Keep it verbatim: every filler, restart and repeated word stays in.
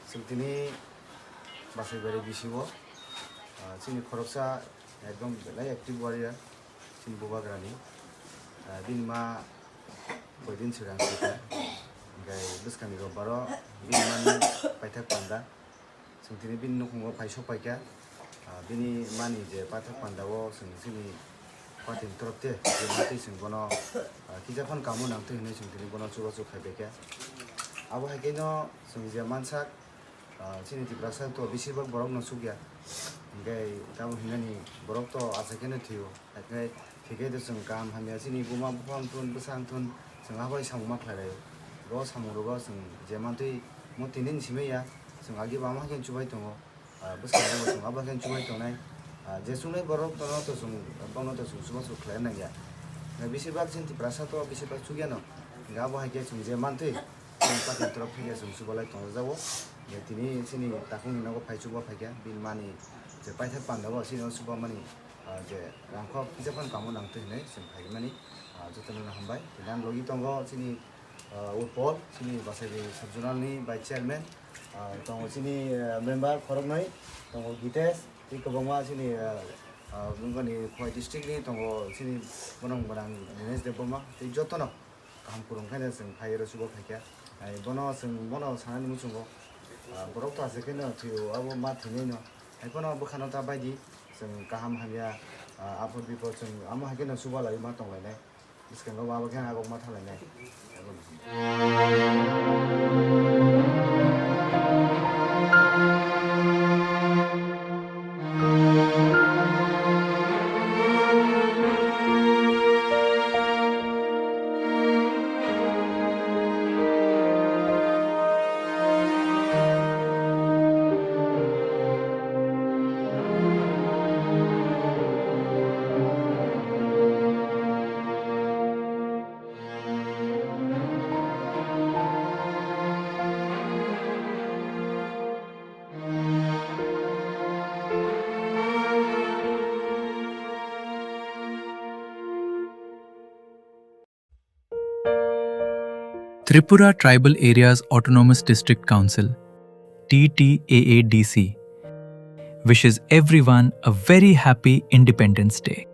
Chwng tini Basaibari B C O, ah, chini khoroksa ekdom belai active warrior, chini bubagrani. Ah, bini ma koidin swkang swkang, hingke bwskangni robbaro bini mani paithak panda. Chwng tini bini nukhungo phai sok paikha. Ah, bini mani je paithak panda o chwng chini party ni torop te je mantwi chwng bono, ah, kisa phano kamo nangtwi hinwi chwng tini bono chubachu khai paikha. Abo hai khe no chwng je mansak, ah, chini Tiprasa to besibak borok no chukya. Hingke tamo hinani borok to achaikhe no thwio. Hingke thwikhe to chwng kaham hamya chini buma buphang thun bwsang thun chwng abai samung ma khlai laio. Bo samung rogo chwng je mantwi mo tini ni simi ya chwng agi bama khe chubai tongo. Ah, bwskango bo chwng abo khe chubai tongnai. Ah, je chungnai borok tono to chwng bono to chwng chubachu khlai nangya. Hingke besibak chini Tiprasa to besibak chukyano. Hingke abo hai khe chwng je mantwi chwng party ni torop thangya chwng chubalai tongjago. Hingke tini chini takhukni nogo phai chuba phaikha bini mani je paithak panda o chini o chubamani. Ah, je rangkho kisa phano kamo nangtwi hinwi chwng phaimani, ah, jotono hambai. Tini ang logi tongo chini, ah, Utpol, chini Basaibari sub-zonal ni vice chairman, ah, tongo chini, ah, member khoroknwi, tongo Gitesh, tei kwbangma chini, ah, ah, bungani Khowai district ni tongo chini bono gwnang Dinesh Debbarma, tei jotono. Kaham kwrwng khe chwng phai oro chuba phaikha. Ai bono chwng bono sanani muchungo, ah, borok to achaikhe no thwio abo ma thwinai no. Hai phano bwkhano ta baidi chwng kaham hamya, ah, aphur biphur chwng amo hai kheno chuba lai ma tong lainai. Bwskango abo khe agok ma tha lainai. Tripura Tribal Areas Autonomous District Council, T T A A D C, wishes everyone a very happy Independence Day.